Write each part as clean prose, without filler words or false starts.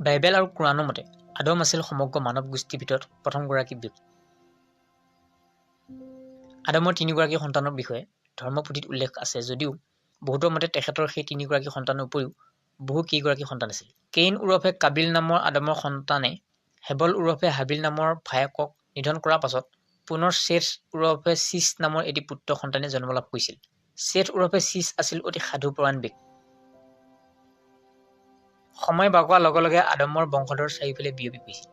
Bible আৰু কোৰাণৰ মতে Adam আছিল সমগ্ৰ মানৱ গোষ্ঠীৰ ভিতৰত প্ৰথমগৰাকী ব্যক্তি। আদমৰ তিনিগৰাকী সন্তানৰ বিষয়ে ধৰ্মপুথিত উল্লেখ আছে যদিও বহুতৰ মতে তেখেতৰ সেই তিনিগৰাকী সন্তানৰ উপৰিও বহু কেইগৰাকী সন্তান আছিল। কেইন ওৰফে কাবিল নামৰ আদমৰ সন্তানে হেবল ওৰফে হাবিল নামৰ ভায়েকক নিধন কৰাৰ পাছত পুনৰ শেঠ ওৰফে চিচ নামৰ এটি পুত্ৰ সন্তানে জন্ম লাভ কৰিছিল। শেঠ ওৰফে চিচ আছিল অতি সাধুপৰায়ণ ব্যক্তি। সময় বাগৰাৰ লগে লগে আদমৰ বংশধৰ চাৰিওফালে বিয়পি পৰিছিল।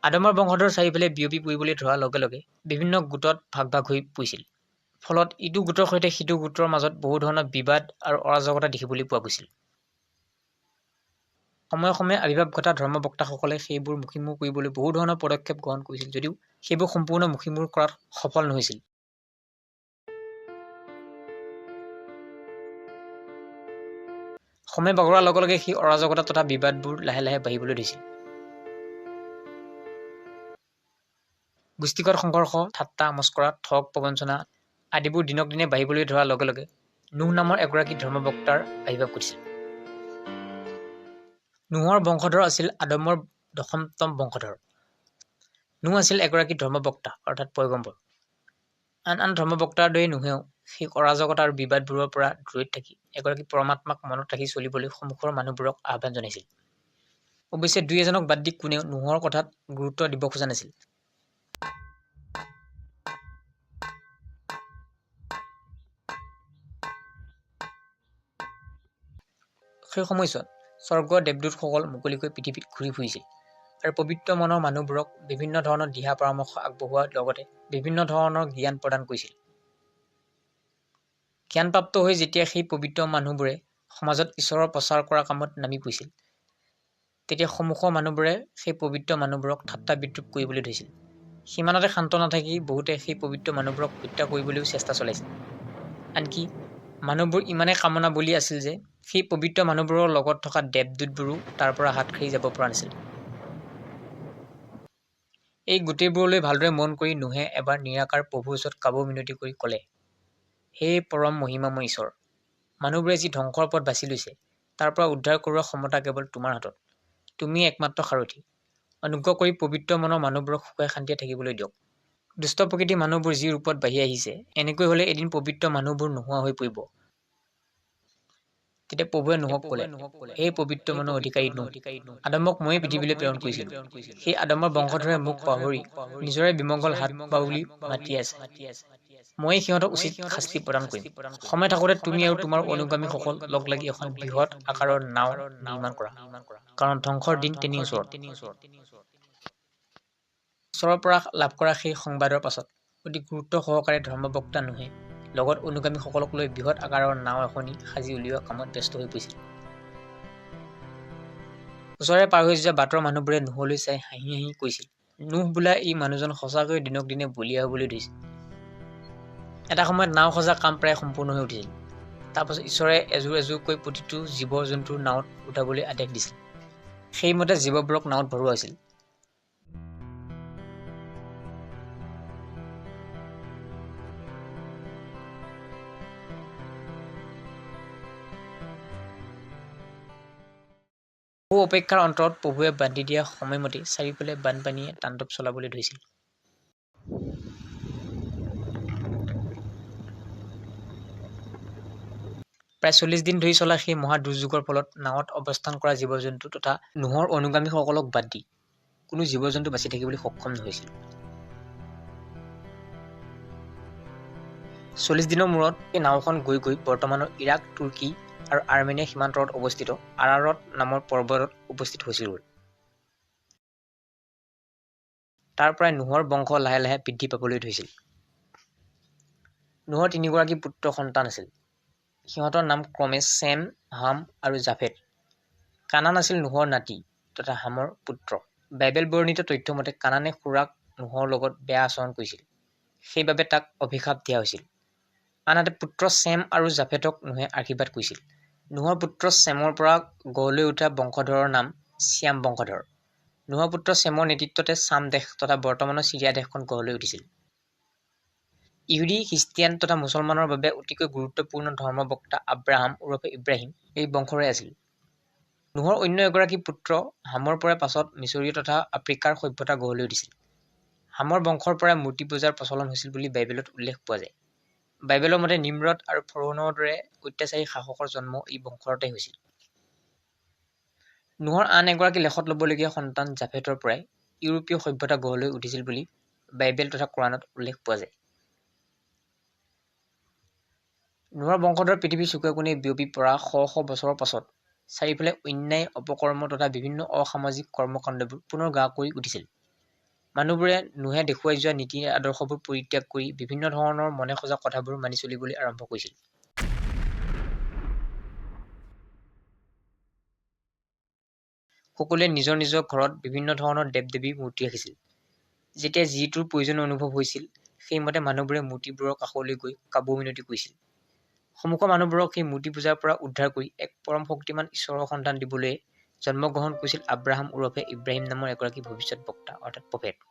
আদমৰ বংশধৰ চাৰিওফালে বিয়পি পৰিবলৈ ধৰাৰ লগে লগে বিভিন্ন গোটত ভাগ ভাগ হৈ পৰিছিল। ফলত ইটো গোটৰ সৈতে সিটো গোটৰ মাজত বহু ধৰণৰ বিবাদ আৰু অৰাজকতা দেখিবলৈ পোৱা গৈছিল। সময়ে সময়ে আৱিৰ্ভাৱ ঘটা ধৰ্মবক্তাসকলে সেইবোৰ মষিমূৰ কৰিবলৈ বহু ধৰণৰ পদক্ষেপ গ্ৰহণ কৰিছিল যদিও সেইবোৰ সম্পূৰ্ণ মষিমূৰ কৰাত সফল নহৈছিল। সময় বাগৰাৰ লগে লগে সেই অৰাজকতা তথা বিবাদবোৰ লাহে লাহে বাঢ়িবলৈ ধৰিছিল। গোষ্ঠীগত সংঘৰ্ষ, ঠাট্টা মস্কৰা, ঠগ প্ৰবঞ্চনা আদিবোৰ দিনক দিনে বাঢ়িবলৈ ধৰাৰ লগে লগে নুহ নামৰ এগৰাকী ধৰ্মবক্তাৰ আৱিৰ্ভাৱ ঘটিছিল। নুহৰ বংশধৰ আছিল আদমৰ দশমতম বংশধৰ। নুহ আছিল এগৰাকী ধৰ্মবক্তা অৰ্থাৎ পয়গম্বৰ। আন আন ধৰ্মবক্তাৰ দৰে নুহেও সেই অৰাজকতা আৰু বিবাদবোৰৰ পৰা দূৰৈত থাকি এগৰাকী পৰমাত্মাক মনত ৰাখি চলিবলৈ সন্মুখৰ মানুহবোৰক আহ্বান জনাইছিল। অৱশ্যে দুই এজনক বাদ দি কোনেও নুহৰ কথাত গুৰুত্ব দিব খোজা নাছিল। সেই সময়ছোৱাত স্বৰ্গৰ দেৱদূতসকল মুকলিকৈ পৃথিৱীত ঘূৰি ফুৰিছিল আৰু পবিত্ৰ মনৰ মানুহবোৰক বিভিন্ন ধৰণৰ দিহা পৰামৰ্শ আগবঢ়োৱাৰ লগতে বিভিন্ন ধৰণৰ জ্ঞান প্ৰদান কৰিছিল। জ্ঞানপ্ৰাপ্ত হৈ যেতিয়া সেই পবিত্ৰ মানুহবোৰে সমাজত ঈশ্বৰৰ প্ৰচাৰ কৰা কামত নামি পৰিছিল, তেতিয়া সন্মুখৰ মানুহবোৰে সেই পবিত্ৰ মানুহবোৰক ঠাট্টা বিদ্ৰূপ কৰিবলৈ ধৰিছিল। সিমানতে শান্ত নাথাকি বহুতে সেই পবিত্ৰ মানুহবোৰক হত্যা কৰিবলৈও চেষ্টা চলাইছিল। আনকি মানুহবোৰ ইমানেই কামনা বলি আছিল যে সেই পবিত্ৰ মানুহবোৰৰ লগত থকা দেৱদূতবোৰো তাৰ পৰা হাত সাৰি যাব পৰা নাছিল। এই গোটেইবোৰলৈ ভালদৰে মন কৰি নুহে এবাৰ নিৰাকাৰ প্ৰভুৰ ওচৰত কাবৌ মিনতি কৰি ক'লে, হে পৰম মহিমাময় ঈশ্বৰ, মানুহবোৰে যি ধ্বংসৰ পথ বাছি লৈছে তাৰ পৰা উদ্ধাৰ কৰোৱাৰ ক্ষমতা কেৱল তোমাৰ হাতত। তুমিয়েই একমাত্ৰ সাৰথি। অনুগ্ৰহ কৰি পবিত্ৰ মনৰ মানুহবোৰক সুখে শান্তিয়ে থাকিবলৈ দিয়ক। দুষ্ট প্ৰকৃতিৰ মানুহবোৰ যি ৰূপত বাঢ়ি আহিছে, এনেকৈ হ'লে এদিন পবিত্ৰ মানুহবোৰ নোহোৱা হৈ পৰিব। তেতিয়া প্ৰভুৱে নুহক ক'লে, হে পবিত্ৰ মনৰ অধিকাৰী নুহ, আদমক ময়েই পৃথিৱীলৈ প্ৰেৰণ কৰিছিলোঁ। সেই আদমৰ বংশধৰে মোক পাহৰি নিজৰে বিমংগল হাত বাউলি মাতি আছে। ময়েই সিহঁতক উচিত শাস্তি প্ৰদান কৰিম। সময় থাকোঁতে তুমি আৰু তোমাৰ অনুগামীসকল লগ লাগি এখন বৃহৎ আকাৰৰ নাও নিৰ্মাণ কৰা, কাৰণ ধ্বংসৰ দিন তেনেই ওচৰত। ঈশ্বৰৰ পৰা লাভ কৰা সেই সংবাদৰ পাছত অতি গুৰুত্ব সহকাৰে ধৰ্মবক্তা নুহে লগত অনুগামীসকলক লৈ বৃহৎ আকাৰৰ নাও এখনি সাজি উলিওৱা কামত ব্যস্ত হৈ পৰিছিল। ওচৰে পাৰ হৈ যোৱা বাটৰ মানুহবোৰে নুহলৈ চাই হাঁহি হাঁহি কৈছিল, নুহ বোলা এই মানুহজন সঁচাকৈ দিনক দিনে বলিয়া হ'বলৈ ধৰিছে। এটা সময়ত নাও সজা কাম প্ৰায় সম্পূৰ্ণ হৈ উঠিছিল। তাৰপাছত ঈশ্বৰে এযোৰ এযোৰকৈ প্ৰতিটো জীৱ জন্তুৰ নাৱত উঠাবলৈ আদেশ দিছিল। সেইমতে জীৱবোৰক নাৱত ভৰোৱা হৈছিল। বহু অপেক্ষাৰ অন্তৰত প্ৰভুৱে বান্ধি দিয়া সময়মতেই চাৰিওফালে বানপানীয়ে তাণ্ডৱ চলাবলৈ ধৰিছিল। প্ৰায় 40 দিন ধৰি চলা সেই মহা দুৰ্যোগৰ ফলত নাৱত অৱস্থান কৰা জীৱ-জন্তু তথা নুহৰ অনুগামীসকলক বাদ দি কোনো জীৱ-জন্তু বাচি থাকিবলৈ সক্ষম নহৈছিল। 40 দিনৰ মূৰত এই নাওখন গৈ গৈ বৰ্তমানৰ ইৰাক, তুৰ্কী আৰু আৰ্মেনিয়া সীমান্তৰত অৱস্থিত আৰাৰত নামৰ পৰ্বতত উপস্থিত হৈছিলগৈ। তাৰ পৰাই নুহৰ বংশ লাহে লাহে বৃদ্ধি পাবলৈ ধৰিছিল। নুহৰ তিনিগৰাকী পুত্ৰ সন্তান আছিল। সিহঁতৰ নাম ক্ৰমে চেম, হাম আৰু জাফেত। কানান আছিল নুহৰ নাতি তথা হামৰ পুত্ৰ। বাইবেল বৰ্ণিত তথ্য মতে কানানে খুৰাক নুহৰ লগত বেয়া আচৰণ কৰিছিল, সেইবাবে তাক অভিশাপ দিয়া হৈছিল। আনহাতে পুত্ৰ চেম আৰু জাফেতক নুহে আশীৰ্বাদ কৰিছিল। নুহৰ পুত্ৰ চেমৰ পৰা গঢ় লৈ উঠা বংশধৰৰ নাম শ্যাম বংশধৰ। নুহৰ পুত্ৰ চেমৰ নেতৃত্বতে চাম দেশ তথা বৰ্তমানৰ চিৰিয়া দেশখন গঢ় লৈ উঠিছিল। ইহুদী, খ্ৰীষ্টিয়ান তথা মুছলমানৰ বাবে অতিকৈ গুৰুত্বপূৰ্ণ ধৰ্মবক্তা আব্ৰাহাম ওৰফে ইব্ৰাহিম এই বংশৰে আছিল। নোহৰ অন্য এগৰাকী পুত্ৰ হামৰ পৰাই পাছত মিচৰীয় তথা আফ্ৰিকাৰ সভ্যতা গঢ় লৈ উঠিছিল। হামৰ বংশৰ পৰাই মূৰ্তি পূজাৰ প্ৰচলন হৈছিল বুলি বাইবেলত উল্লেখ পোৱা যায়। বাইবেলৰ মতে নিম্ৰদ আৰু ফৰৌণৰ দৰে অত্যাচাৰী শাসকৰ জন্ম এই বংশতে হৈছিল। নোহৰ আন এগৰাকী লেখত ল'বলগীয়া সন্তান জাফেতৰ পৰাই ইউৰোপীয় সভ্যতা গঢ় লৈ উঠিছিল বুলি বাইবেল তথা কোৰাণত উল্লেখ পোৱা যায়। নোহৰ বংশধৰ পৃথিৱীৰ চুকে কোণে বিয়পি পৰা শ শ বছৰৰ পাছত চাৰিওফালে অন্যায়, অপকৰ্ম তথা বিভিন্ন অসামাজিক কৰ্মকাণ্ডবোৰ পুনৰ গা কৰি উঠিছিল। মানুহবোৰে নোহে দেখুৱাই যোৱা নীতি আদৰ্শবোৰ পৰিত্যাগ কৰি বিভিন্ন ধৰণৰ মনে সজা কথাবোৰ মানি চলিবলৈ আৰম্ভ কৰিছিল। সকলোৱে নিজৰ নিজৰ ঘৰত বিভিন্ন ধৰণৰ দেৱ-দেৱীৰ মূৰ্তি ৰাখিছিল। যেতিয়া যিটোৰ প্ৰয়োজন অনুভৱ হৈছিল, সেইমতে মানুহবোৰে মূৰ্তিবোৰৰ কাষলৈ গৈ কাবৌ মিনতি কৰিছিল। সন্মুখৰ মানুহবোৰক সেই মূৰ্তি পূজাৰ পৰা উদ্ধাৰ কৰি এক পৰম শক্তিমান ঈশ্বৰৰ সন্ধান দিবলৈয়ে জন্মগ্ৰহণ কৰিছিল আব্ৰাহাম ওৰফে ইব্ৰাহিম নামৰ এগৰাকী ভৱিষ্যত বক্তা অৰ্থাৎ প্ৰফেট।